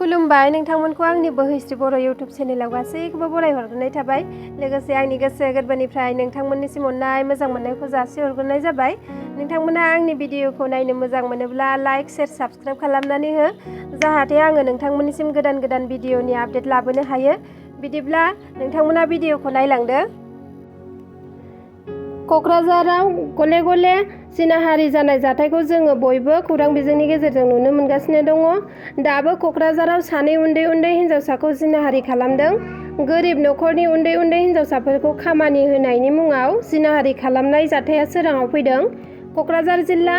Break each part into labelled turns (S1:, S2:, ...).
S1: खुलुमबाय नोंथांमोनखौ आंनि बोहैस्रि बर' इउटुब चेनेलाव गासैखौबो बरायहरग्रोनाय थाबाय। लोगोसे आंनि गोसो गोरबोनिफ्राय नोंथांमोननिसिम अननाय मोजां मोननायखौ जासिहरग्रोनाय जाबाय। नोंथांमोना आंनि भिडिअखौ नायनो मोजां मोनोब्ला लाइक, शेयार, साबस्क्राइब खालामनानै हो, जाहाथे आङो नोंथांमोननिसिम गोदान गोदान भिडिअनि आपडेट लाबोनो हायो। बिदिब्ला नोंथांमोना भिडिअखौ नायलांदो। क'क्राझाराव गले गले जिनाहारि जानाय जाथायखौ जोङो बयबो खौरां बिजोंनि गेजेरजों नुनो मोनगासिनो दङ। दाबो क'क्राझाराव सानै उन्दै उन्दै हिन्जावसाखौ जिनाहारि खालामदों। गोरिब न'खरनि उन्दै उन्दै हिन्जावसाफोरखौ खामानि होनायनि मुङाव जिनाहारि खालामनाय जाथाया सोराङाव फैदों। क'क्राझार जिल्ला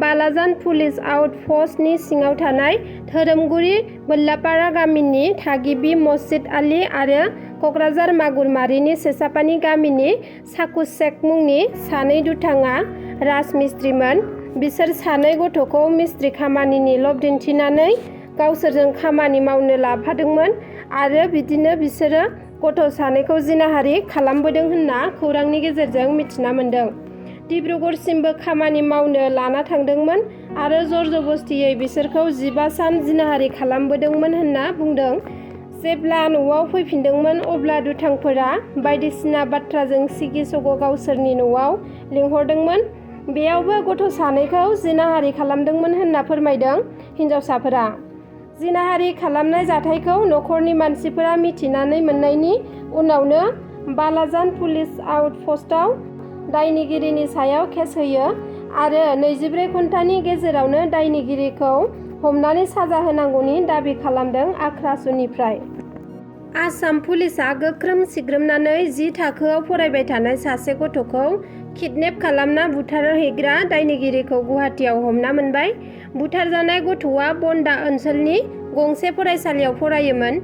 S1: बालाजान पुलिस आउट पस्टनि सिङाव थानाय धोरोमगुरि बोल्लापारा गामिनि थागिबि मस्जिद आली आरो क'क्राझार मागुरमारिनि सेसापानि गामिनि साकु शेख मुंनि सानै दुथाङा राजमिस्त्रिमोन। बिसोर सानै गथ'खौ मिस्ट्रि खामानिनि लब दिन्थिनानै गावसोरजों खामानि मावनो लाफादोंमोन आरो बिदिनो बिसोरो गथ' सानैखौ जिनाहारि खालामबोदों होनना खौरांनि गेजेरजों मिथिना मोन्दों। डिब्रुगड़सिमबो खामानि मावनो लाना थांदोंमोन आरो जरजबस्तियै बिसोरखौ 15 सान जिनाहारि खालामबोदोंमोन होनना बुंदों। जेब्ला न'आव फैफिनदोंमोन अब्ला दुथांफोरा बायदिसिना बाथ्राजों सिगि सग' गावसोरनि न'आव लिंहरदोंमोन। बेयावबो गथ' सानैखौ जिनाहारि खालामदोंमोन होनना फोरमायदों हिन्जावसाफोरा। जिनाहारि खालामनाय जाथायखौ न'खरनि मानसिफोरा मिथिनानै मोननायनि उनावनो बालाजान पुलिस आउट पस्टआव दायनिगिरिनि सायाव केस होयो आरो 24 घन्टानि गेजेरावनो दायनिगिरिखौ हमनानै साजा होनांगौनि दाबि खालामदों आख्रासुनिफ्राय। आसाम पुलिसआ गोख्रों सिग्रोमनानै 10 थाखोआव फरायबाय थानाय सासे गथ'खौ किडनेप खालामना बुथारहैग्रा दायनिगिरिखौ गुवाहाटीआव हमना मोनबाय। बुथारजानाय गथ'आ बन्दा ओनसोलनि गंसे फरायसालियाव फरायोमोन।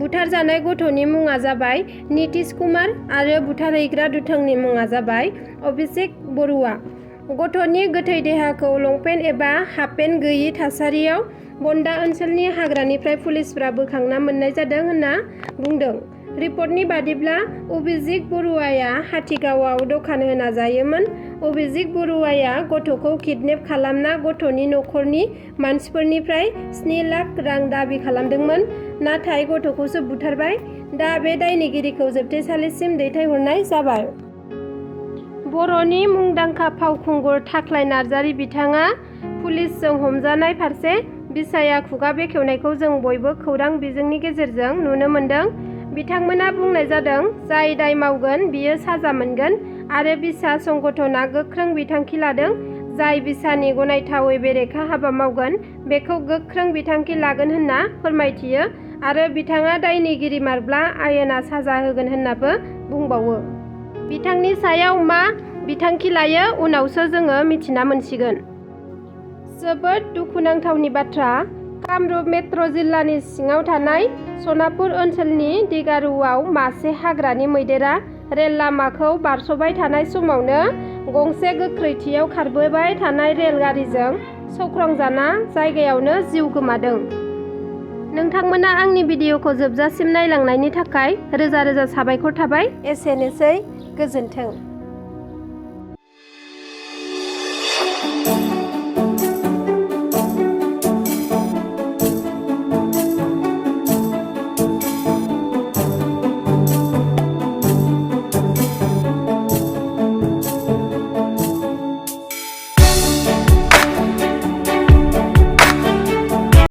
S1: बुथारजानाय गथ'नि मुङा जाबाय नितिश कुमार आरो बुथारहैग्रा दुथांनि मुङा जाबाय अभिषेक बरुवा। गथ'नि गोथै देहाखौ लंपेन्ट एबा हाफपेन्ट गैयि थासारियाव बन्दा ओनसोलनि हाग्रानिफ्राय पुलिसफ्रा बोखांना मोननाय जादों होनना बुंदों। रिपर्टनि बादिब्ला अभिजित बरुवाया हाथिगावआव दखान होना जायोमोन। अभिजित बरुवाया गथ'खौ किडनेप खालामना गथ'नि न'खरनि मानसिफोरनिफ्राय 7 लाख रां दाबि खालामदोंमोन, नाथाय गथ'खौसो बुथारबाय। दा बे दायनिगिरिखौ जोबथेसालिसिम दैथायहरनाय जाबाय। बर'नि मुंदांखा फावखुंगुर थाख्लाय नार्जारी बिथाङा पुलिसजों हमजानाय फारसे बिसाया खुगा बेखेवनायखौ जों बयबो खौरां बिजोंनि गेजेरजों नुनो मोन्दों। बिथांमोना बुंनाय जादों, जाय दाय मावगोन बियो साजा मोनगोन आरो बिसा संगठनआ गोख्रों बिथांखि लादों। जाय बिसानि गनायथावै बेरेखा हाबा मावगोन बेखौ गोख्रों बिथांखि लागोन होनना फोरमायथियो आरो बिथाङा दायनिगिरि मारब्ला आयेना साजा होगोन होननाबो बुंबावो। बिथांनि सायाव मा बिथांखि लायो उनावसो जोङो मिथिना मोनसिगोन। जोबोद दुखुनांथावनि बाथ्रा, कामरुप मेट्र' जिल्लानि सिङाव थानाय सनापुर ओनसोलनि दिगारुआव मासे हाग्रानि मैदेरा रेल लामाखौ बारस'बाय थानाय समावनो गंसे गोख्रैथियाव खारबोबाय थानाय रेल गारिजों सौख्रांजाना जायगायावनो जिउ गोमादों। नोंथांमोना आंनि भिडिअखौ जोबजासिम नायलांनायनि थाखाय रोजा रोजा साबायखर थाबाय। एसेनोसै, गोजोन्थों।